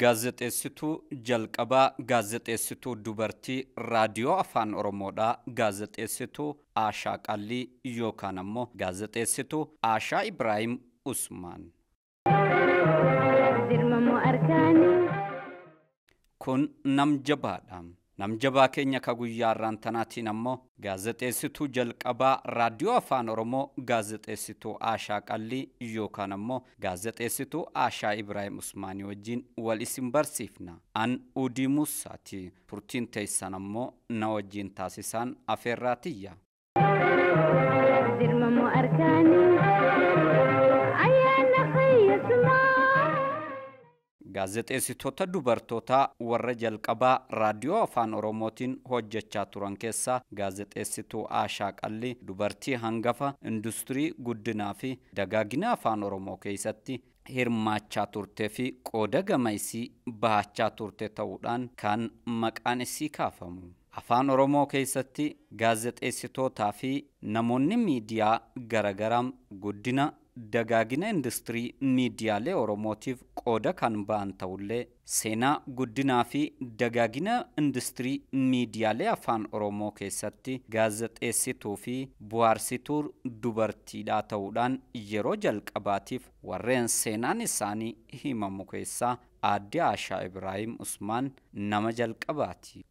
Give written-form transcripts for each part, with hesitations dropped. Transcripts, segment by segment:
Gaazexeessituu jalqabaa, gaazexeessituu dubartii raadiyoo Afaan Oromoodhaa, gaazexeessituu Aashaa Qallii yookaan ammoo gaazexeessituu Aashaa Ibraayim Usmaan. Kun nam jabaadha. Nam jabaa keenya ka guyyaa har'aan tanaatiin ammoo gaazexeessituu jalqabaa raadiyoo Afaan Oromoo, gaazexeessituu Aashaa Qallii yookaan ammoo gaazexeessituu Aashaa Ibraayim Usmaanii wajjin wal isin barsiifna. An Udii Musaati. Turtiin teessan ammoo na wajjin taasisaan afeerraa tiyya. Gaazexeessitoota dubartootaa warra jalqabaa raadiyoo Afaan Oromootiin hojjechaa turan keessaa gaazexeessituu Aashaa Qallii dubartii hangafa industirii guddinaa fi dagaagina Afaan Oromoo keessatti hirmaachaa turtee fi qooda gama isii bahachaa turte ta'uudhaan kan maqaan isii kaafamu. Afaan Oromoo keessatti gaazexeessitootaa fi namoonni miidiyaa garaagaraa guddina dagaagina industirii miidiyaalee Oromootiif qooda kan ba'an ta'ullee, seenaa guddinaa fi dagaagina industirii miidiyaalee Afaan Oromoo keessatti gaazexeessituu fi bu'aarsituu dubartiidhaa ta'uudhaan yeroo jalqabaatiif warreen seenaan isaanii himamu keessaa aadde Aashaa Ibraayim Usmaan nama jalqabaati.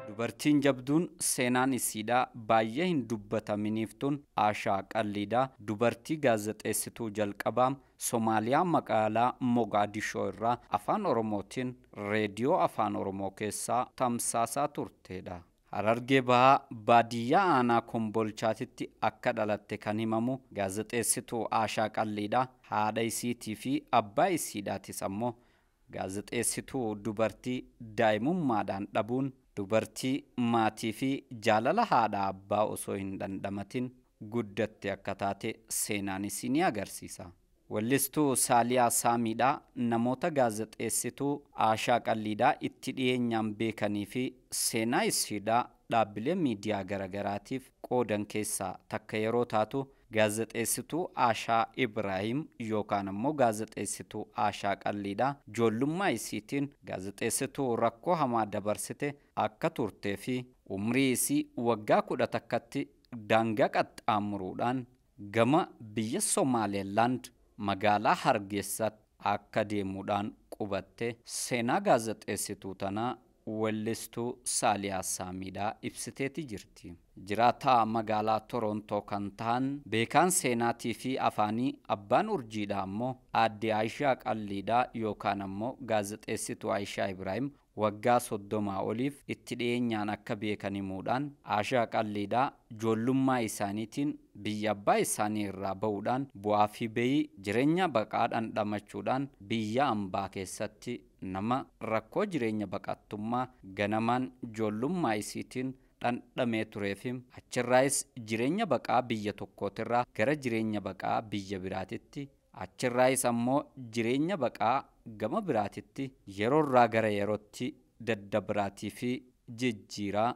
Dubartiin jabduun seenaan isiidhaa baay'ee hin dubbataminiif tun Aashaa Qalliidhaa, dubartii gaazexeessituu jalqabaa Somaaliyaa magaalaa Mogaadishoo irraa Afaan Oromootiin reediyoo Afaan Oromoo keessaa tamsaasaa turtedha. Harargee Bahaa baadiyyaa aanaa Kombolchaatitti akka dhalatte kan himamu gaazexeessituu Aashaa Qalliidhaa, haadha isiitii fi abbaa isiidhaatis ammoo gaazexeessituu dubartii daa'imummaadhaan dhabuun dubartii maatii fi jaalala haadha abbaa osoo hin dhandhamatin guddatte akka taate seenaan isii ni agarsiisa. Wallistuu Saaliyaa Saamiidhaa namoota gaazexeessituu Aashaa Qalliidhaa itti dhiyeenyaan beekanii fi seenaa isiidhaa dhaabbilee miidiyaa garaagaraatiif qoodan keessaa takka yeroo taatu, gaazexeessituu Aashaa Ibraayim yookaan ammoo gaazexeessituu Aashaa Qalliidhaa ijoollummaa isiitiin gaazexeessituu rakkoo hamaa dabarsite akka turtee fi umrii isii waggaa 11tti daangaa qaxxaamuruudhaan gama biyya Somaalilaand magaalaa Hargeysaatti akka deemuudhaan qubatte seenaa gaazexeessituu tanaa wallistuu Saaliyaa Saamiidhaa ibsiteeti jirti. Jiraataa magaalaa Torontoo kan ta'an beekaan seenaatii fi afaanii abbaan urjiidhaa ammoo aadde Aayishaa Qalliidhaa yookaan ammoo gaazexeessituu Aayishaa Ibraayim waggaa 30 oliif itti dhiyeenyaan akka beekan himuudhaan Aashaa Qalliidhaa ijoollummaa isaaniitiin biyya abbaa isaanii irraa ba'uudhaan bu'aa fi bayii jireenya baqaa dhandhamachuudhaan biyya ambaa keessatti nama rakkoo jireenya baqattummaa ganamaan ijoollummaa isiitiin dhandhamee tureef, achirraayis jireenya baqaa biyya tokkootirraa gara jireenya baqaa biyya biraatitti, achirraayis ammoo jireenya baqaa gama biraatitti yeroorraa gara yerootti daddabiraatii fi jijjiiraa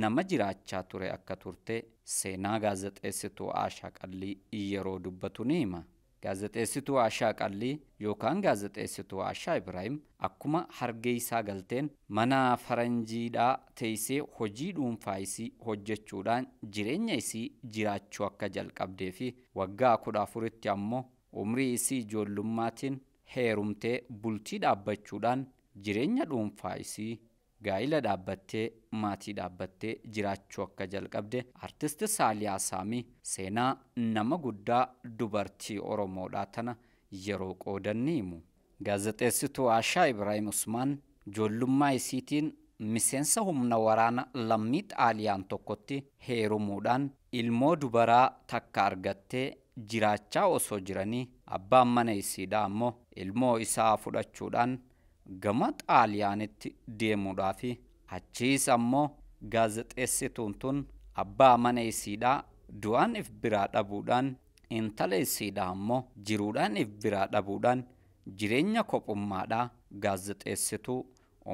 nama jiraachaa ture akka turte seenaa gaazexeessituu Aashaa Qallii yeroo dubbatu ni hima. Gaazexeessituu Aashaa Qallii yookaan gaazexeessituu Aashaa Ibraayim akkuma Hargeysaa galteen mana faranjiidhaa teessee hojii dhuunfaa isii hojjechuudhaan jireenya isii jiraachuu akka jalqabdee fi waggaa 14tti ammoo umrii isii ijoollummaatiin heerumtee bultii dhaabbachuudhaan jireenya dhuunfaa isii gaa'ila dhaabbattee maatii dhaabbattee jiraachuu akka jalqabde artisti Saaliyaa Saamii seenaa nama guddaa dubartii Oromoodhaa tana yeroo qoodan ni himu. Gaazexeessituu Aashaa Ibraayim Usmaan ijoollummaa isiitiin miseensa humna waraana lammii Xaaliyaan tokkotti heerumuudhaan ilmoo dubaraa takka argattee jiraachaa osoo jiranii abbaan mana isiidhaa ammoo ilmoo isaa fudhachuudhaan gama Xaaliyaanitti deemuudhaa fi achiis ammoo gaazexeessituun tun abbaa mana isiidhaa du'aan if biraa dhabuudhaan intala isiidhaa ammoo jiruudhaan if biraa dhabuudhaan jireenya kophummaadhaa gaazexeessituu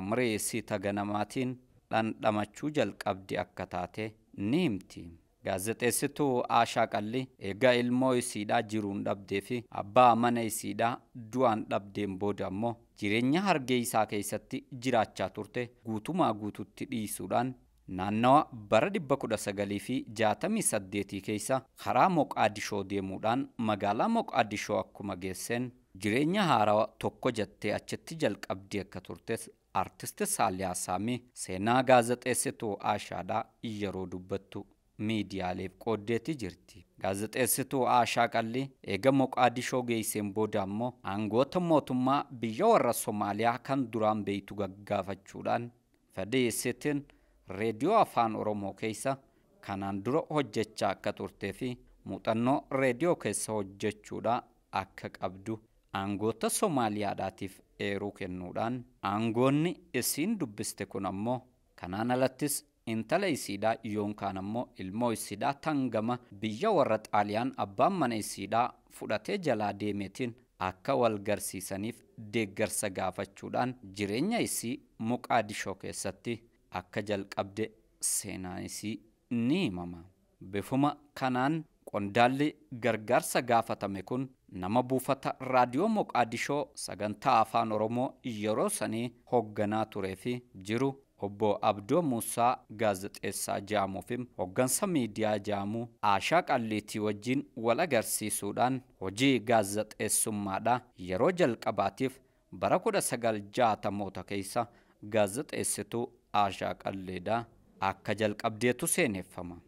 umrii isii taganamaatiin dhandhamachuu jalqabdi akka taate ni himti. Gaazexeessituu Aashaa Qallii egaa ilmoo isiidhaa jiruun dhabdee fi abbaa mana isiidhaa du'aan dhabdeen booda ammoo jireenya hargeysaa keessatti jiraachaa turte guutumaa guututti dhiisuudhaan naannawa bara 1968 keessa karaa Moqaadishoo deemuudhaan magaalaa Moqaadishoo akkuma geesseen jireenya haarawaa tokko jettee achitti jalqabdee akka turtes Artist Saaliyaa Saamii seenaa gaazexeessituu Aashaadhaa yeroo dubbattu miidiyaaleef qooddeetti jirti. Gaazexeessituu Aashaa Qallii eega Moqaadishoo geesseen booda ammoo aangoota mootummaa biyya warra Somaaliyaa kan duraan beeytu gaggaafachuudhaan fedhii isiitiin reediyoo Afaan Oromoo keessa kanaan dura hojjechaa akka turtee fi muuxannoo reediyoo keessa hojjechuudhaa akka qabdu aangoota Somaaliyaadhaatiif eeruu kennuudhaan aangoonni isiin dubbiste kun ammoo kanaan alattis intala isiidhaa yookaan ammoo ilmoo isiidhaa tangama biyya warra Xaaliyaan abbaan mana isiidhaa fudhatee jalaa deemeetiin akka wal garsiisaniif deeggarsa gaafachuudhaan jireenya isii Moqaadishoo keessatti akka jalqabde seenaan isii ni himama. Bifuma kanaan qondaalli gargaarsa gaafatame kun nama buufata raadiyoo Moqaadishoo sagantaa Afaan Oromoo yeroo sanii hoogganaa turee fi jiru obbo Abdoo Muusaa gaazexeessaa jedhamuu fi hooggansa miidiyaa jedhamu Aashaa Qalliitii wajjin wal agarsiisuudhaan hojii gaazexeessummaadhaa yeroo jalqabaatiif bara 1960moota keessa gaazexeessituu Aashaa Qalliidhaa akka jalqabdeetu seeneffama.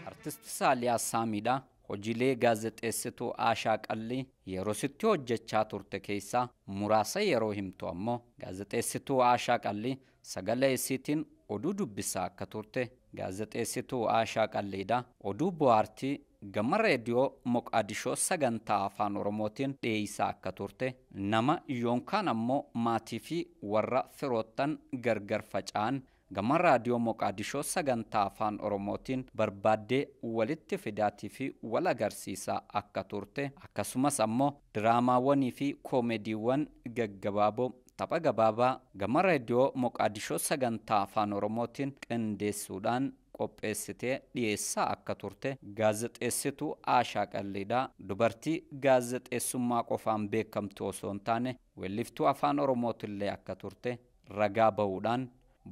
Artist Saaliyaa Saamiidha hojiilee gaazexeessituu Aashaa Qallii yeroo sitti hojjechaa turte keessaa muraasa yeroo himtu ammoo gaazexeessituu Aashaa Qallii sagalee isiitiin oduu dubbisaa akka turte gaazexeessituu Aashaa Qalliidha oduu bohaartii gama reediyoo Moqaadishoo sagantaa Afaan Oromootiin dhiyeessaa akka turte nama yookaan ammoo maatii fi warra firoottan gargar faca'an gama raadiyoo Moqaadishoo sagantaa Afaan Oromootiin barbaaddee walitti fidaatii fi wal agarsiisaa akka turte akkasumas ammoo diraamaawwanii fi koomeediiwwan gaggabaaboo tapha gabaabaa gama raadiyoo Moqaadishoo sagantaa Afaan Oromootiin qindeessuudhaan qopheessitee dhiyeessaa akka turte gaazexeessituu Aashaa Qalliidhaa dubartii gaazexeessummaa qofaan beekamtu osoo hin taane weelliftuu Afaan Oromootillee akka turte ragaa bahuudhaan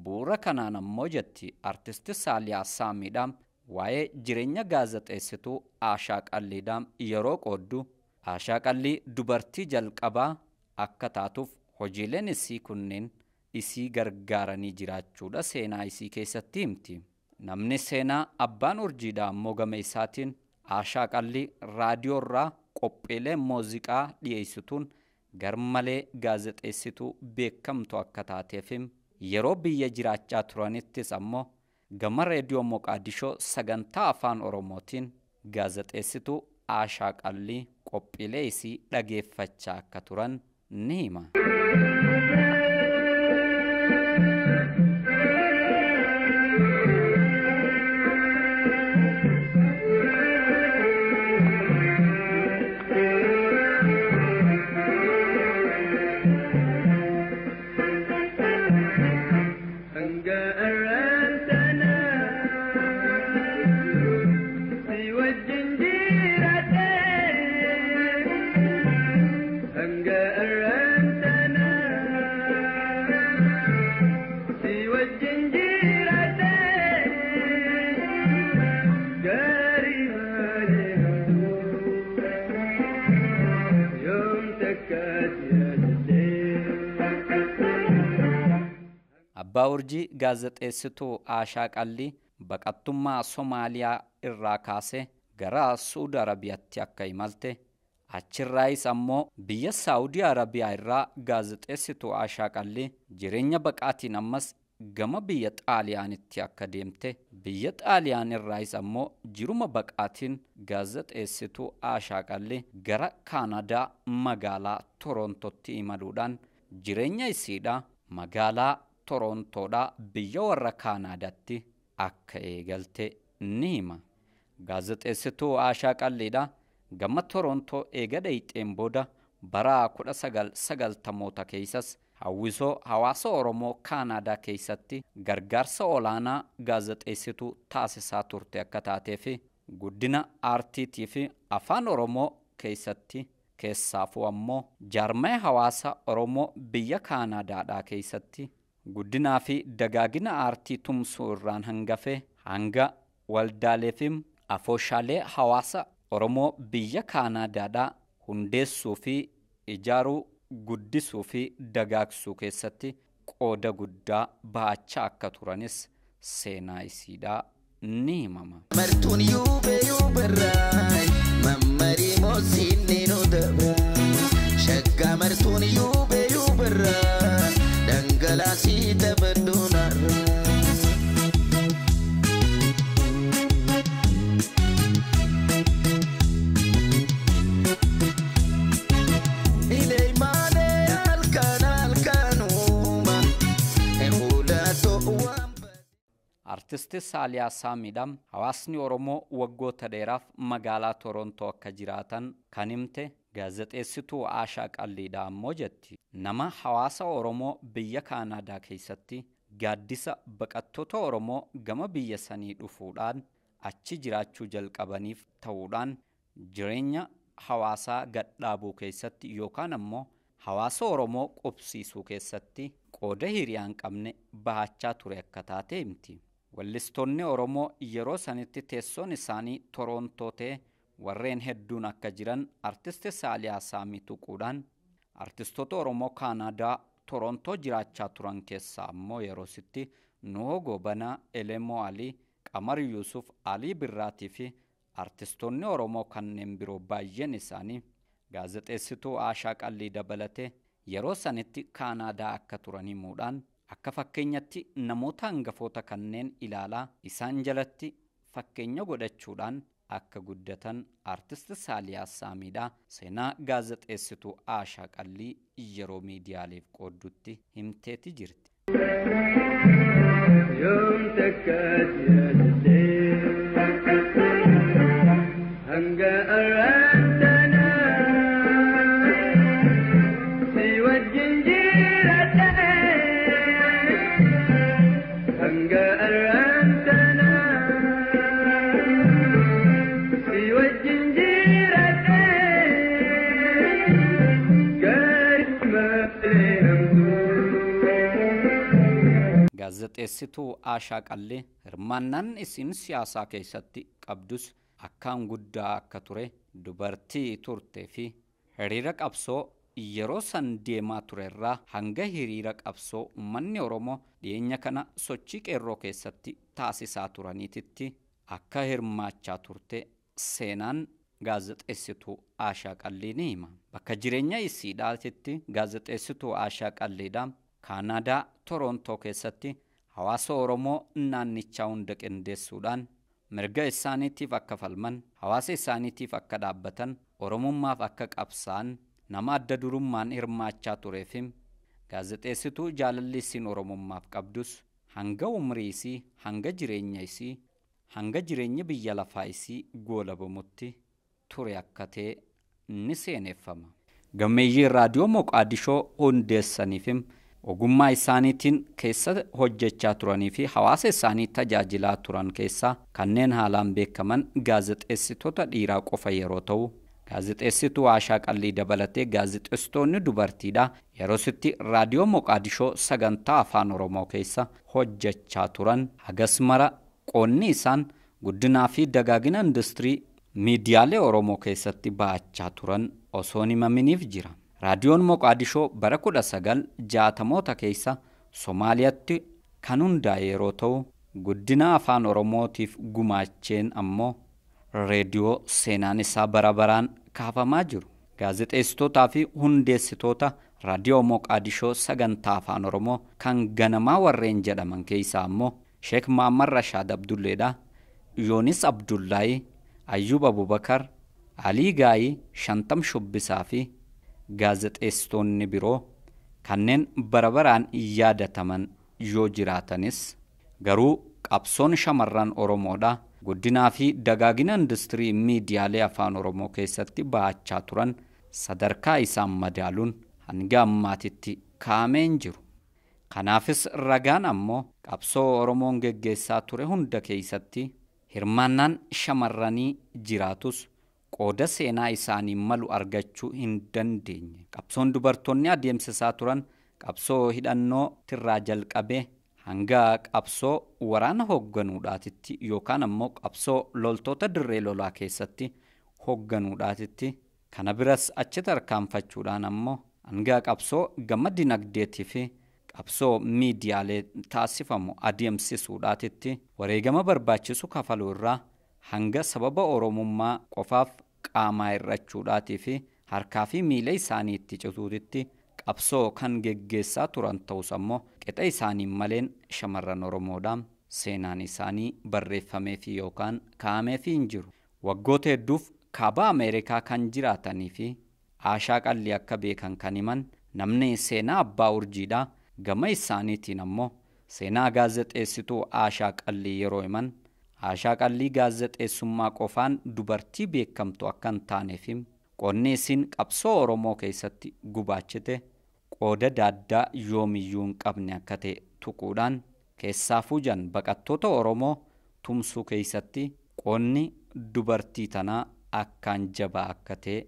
bu'uura kanaan ammoo jetti Artisti Saaliyaa Saamiidhaa waa'ee jireenya gaazexeessituu Aashaa Qalliidhaa yeroo qooddu Aashaa Qallii dubartii jalqabaa akka taatuuf hojiileen isii kunneen isii gargaaranii jiraachuudha seenaa isii keessatti himti. Namni seenaa abbaan urjiidhaa ammoo gama isaatiin Aashaa Qallii raadiyoorraa qophiilee muuziqaa dhiyeessituun garmalee gaazexeessituu beekamtu akka taateef yeroo biyya jiraachaa turanittis ammoo gama reediyoo Moqaadishoo sagantaa Afaan Oromootiin gaazexeessituu Aashaa Qallii qophiilee isii dhageeffachaa akka turan ni hima. Abbaa Urjii gaazexeessituu Aashaa Qallii baqattummaa Somaaliyaa irraa kaasee gara Suudi Arabiyaatti akka imalte, achirraayis ammoo biyya Saawudii Arabiyaa irraa gaazexeessituu Aashaa Qallii jireenya baqaatiin ammas gama biyya Xaaliyaanitti akka deemte, biyya Xaaliyaan irraayis ammoo jiruma baqaatiin gaazexeessituu Aashaa Qallii gara Kaanadaa magaalaa Torontootti imaluudhaan jireenya isiidhaa magaalaa Torontoodhaa biyya warra Kaanaadaatti akka eegalte ni hima. Gaazexeessituu Aashaa Qalliidhaa gama Torontoo eega dhayxeen booda bara 1990moota keessas hawwisoo hawaasa Oromoo Kaanaadaa keessatti gargaarsa olaanaa gaazexeessituu taasisaa turte akka taatee fi guddina aartiitii fi afaan Oromoo keessatti keessaafuu ammoo jaarmaya hawaasa Oromoo biyya Kaanaadaadhaa keessatti guddinaa fi dagaagina aartii tumsuu irraan hangafe hanga waldaalee fi afooshaalee hawaasa Oromoo biyya Kaanaadaadhaa hundeessuu fi ijaaruu, guddisuu fi dagaagsuu keessatti qooda guddaa bahachaa akka turanis seenaa isiidhaa ni himama. Martuun yuubee yuuberraa mammarii moosiin ni dabra. Shaggaa martuun yuubee yuuberraa dhangalaasii dabadduunarraa. Artisti Saaliyaa Saamiidhaan hawaasni Oromoo waggoota dheeraaf magaalaa Torontoo akka jiraatan kan himte gaazexeessituu Aashaa Qalliidhaa ammoo jetti. Nama hawaasa Oromoo biyya Kaanaadaa keessatti gaaddisa baqattoota Oromoo gama biyya sanii dhufuudhaan achi jiraachuu jalqabaniif ta'uudhaan jireenya hawaasaa gadhaabuu keessatti yookaan ammoo hawaasa Oromoo qubsiisuu keessatti qooda hiriyaa hin qabne bahachaa ture akka taate himti. Wallistoonni Oromoo yeroo sanitti teessoon isaanii Torontoo ta'e warreen hedduun akka jiran artisti Saaliyaa Saamii tuquudhaan artistoota Oromoo Kaanaadaa Torontoo jiraachaa turan keessaa ammoo yeroositti Nuhoo Goobanaa, Elemoo Alii, Qamar Yuusuf, Alii Birraatii fi artistoonni Oromoo kanneen biroo baay'een isaanii gaazexeessituu Aashaa Qallii dabalatee yeroo sanitti Kaanaadaa akka turan himuudhaan akka fakkeenyatti namoota hangafoota kanneen ilaalaa isaan jalatti fakkeenya godhachuudhaan akka guddatan artisti Saaliyaa Saamiidhaa seenaa gaazexeessituu Aashaa Qallii yeroo miidiyaaleef qooddutti himteeti jirti. Yoom takkaas yaadattee hanga arraantanaa si wajjin jiraadhee hanga arraantanaa si wajjin jiraadhee gaarii malee hamtuu. Gaazexeessituu Aashaa Qallee hirmaannaan isiin siyaasaa keessatti qabdus akkaan guddaa akka ture dubartii turtee fi hiriira qabsoo yeroo san deemaa turerraa hanga hiriira qabsoo uummanni Oromoo dhiyeenya kana sochii qeerroo keessatti taasisaa turaniititti akka hirmaachaa turte seenaan gaazexeessituu Aashaa Qallii ni hima. Bakka jireenya isiidhaatitti gaazexeessituu Aashaa Qalliidhaa Kaanaadaa Torontoo keessatti hawaasa Oromoo naannichaa hunda qindeessuudhaan mirga isaaniitiif akka falman, hawaasa isaaniitiif akka dhaabbatan, Oromummaaf akka qabsaan nama adda durummaan hirmaachaa tureef gaazexeessituu jaalalli isiin Oromummaaf qabdus hanga umrii isii, hanga jireenya isii, hanga jireenya biyya lafaa isii goolabamutti ture akka ta'e ni seeneffama. Gameeyyii raadiyoo Moqaadishoo hundeessaniif ogummaa isaaniitiin keessa hojjechaa turanii fi hawaasa isaanii tajaajilaa turan keessaa kanneen haalaan beekaman gaazexeessitoota dhiiraa qofa yeroo ta'u, gaazexeessituu Aashaa Qallii dabalatee gaazexeessitoonni dubartiidha yeroositti raadiyoo Moqaadishoo sagantaa afaan Oromoo keessa hojjechaa turan hagas mara qoonni isaan guddinaa fi dagaagina industirii miidiyaalee Oromoo keessatti ba'achaa turan osoo hin himaminiif jira. Raadiyoon Moqaadishoo bara 1960moota keessa Somaaliyaatti kan hundaa'e yeroo ta'u, guddina afaan Oromootiif gumaacheen ammoo reediyoo seenaan isaa bara baraan kaafamaa jiru. Gaazexeessitootaa fi hundeessitoota raadiyoo Moqaadishoo sagantaa afaan Oromoo kan ganamaa warreen jedhaman keessaa ammoo Sheek Mahammad Rashaad Abdulleedha, Yoonis Abdullaahi, Ayyub Abubakar, Alii Gaayii, Shantam Shubbisaa fi gaazexeessitoonni biroo kanneen bara baraan yaadataman yoo jiraatanis garuu qabsoon shamarran Oromoodha guddinaa fi dagaagina industirii miidiyaalee afaan Oromoo keessatti ba'achaa turan sadarkaa isaan madaaluun hanga ammaatitti kaa'amee hin jiru. Kanaafis ragaan ammoo qabsoo Oromoon geggeessaa ture hunda keessatti hirmaannaan shamarranii jiraatus qooda seenaa isaanii malu argachuu hin dandeenye. Qabsoon dubartoonni adeemsisaa turan qabsoo hidhannoo tirraa jalqabee hanga qabsoo waraana hoogganuudhaatitti yookaan ammoo qabsoo loltoota dirree lolaa keessatti hoogganuudhaatitti kana biras achi tarkaanfachuudhaan ammoo hanga qabsoo gama dinagdeetii fi qabsoo miidiyaalee taasifamu adeemsisuudhaatitti wareegama barbaachisu kafaluu irraa hanga sababa Oromummaa qofaaf qaamaa hir'achuudhaatii fi harkaa fi miila isaanii itti cituutitti qabsoo kan geggeessaa turan ta'us ammoo qixa isaanii maleen shamarran Oromoodhaan seenaan isaanii barreeffameefi yookaan kaa'ameefi hin jiru. Waggoota hedduuf kaaba Ameerikaa kan jiraatanii fi Aashaa Qallii akka beekan kan himan namni seenaa abbaa urjiidhaa gama isaaniitiin ammoo seenaa gaazexeessituu Aashaa Qallii yeroo himan Aashaa Qallii gaazexeessummaa qofaan dubartii beekamtu akka hin taaneef qonni isiin qabsoo Oromoo keessatti gubaachite qooda daaddaa yoomiyyuu hin qabne akka ta'e tuquudhaan keessaafuu jan baqattoota Oromoo tumsuu keessatti qonni dubartii tanaa akkaan jabaa akka ta'e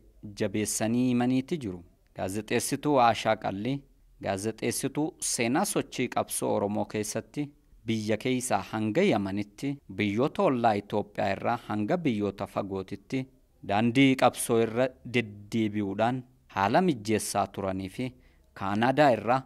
jabeessanii himaniiti jiru. Gaazexeessituu Aashaa Qallii gaazexeessituu seenaa sochii qabsoo Oromoo keessatti biyya keessaa hanga Yamanitti biyyoota ollaa Itoophiyaa irraa hanga biyyoota fagootitti daandii qabsoo irra deddeebi'uudhaan haala mijeessaa turanii fi Kaanaadaa irraa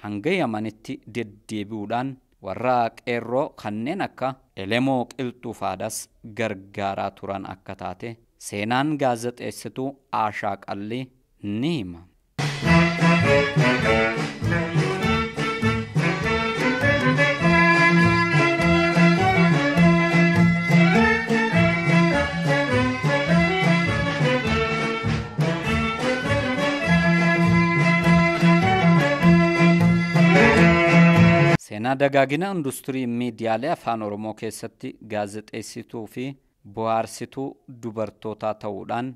hanga Yamanitti deddeebi'uudhaan warra qeerroo kanneen akka Elemoo Qilxuufaadhas gargaaraa turan akka taate seenaan gaazexeessituu Aashaa Qallii ni hima. Seenaa dagaagina industirii miidiyaalee afaan Oromoo keessatti gaazexeessituu fi bohaarsituu dubartootaa ta'uudhaan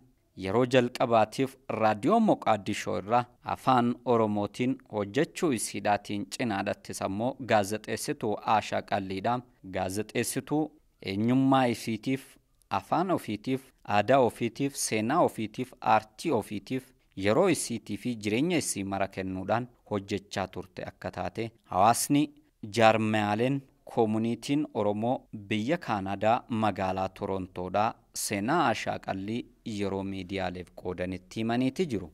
yeroo jalqabaatiif raadiyoo Moqaadishoo irraa afaan Oromootiin hojjechuu isiidhaatiin cinaadhattis ammoo gaazexeessituu Aashaa Qalliidha. Gaazexeessituu eenyummaa isiitiif, afaan ofiitiif, aadaa ofiitiif, seenaa ofiitiif, aartii ofiitiif yeroo isiitii fi jireenya isii mara kennuudhaan hojjechaa turte akka taate hawaasni jaarmiyaaleen koomunitiin Oromoo biyya Kaanaadaa magaalaa Torontoodhaa seenaa Aashaa Qallii yeroo miidiyaaleef qoodanitti himaniiti jiru.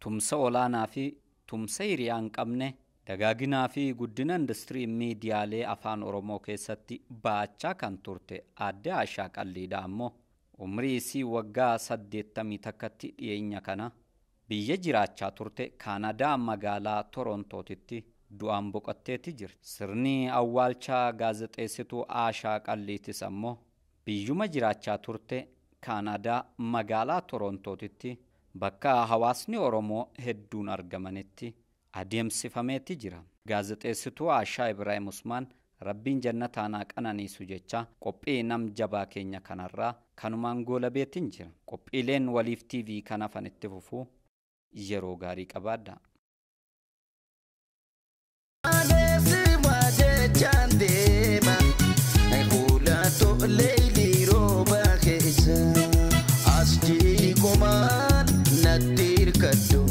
Tumsa olaanaa fi tumsa hiriyaa hin qabne dagaaginaa fi guddina industirii miidiyaalee afaan Oromoo keessatti ba'achaa kan turte aadde Aashaa Qalliidha ammoo umrii isii waggaa 81tti dhiyeenya kana biyya jiraachaa turte Kaanaadaa magaalaa Torontootitti du'aan boqotteeti jirti. Sirni awwaalchaa gaazexeessituu Aashaa Qalliitis ammoo biyyuma jiraachaa turte Kaanaadaa magaalaa Torontootitti bakka hawaasni Oromoo hedduun argamanitti adeemsifameeti jira. Gaazexeessituu Aashaa Ibraayim Usmaan Rabbiin jannataan haa qananiisu jecha qophii nam jabaa keenya kanarraa kanumaan goolabeetiin jira. Qophiileen Waliif TV kan hafan itti fufuu yeroo gaarii qabaadha. Kakadhu.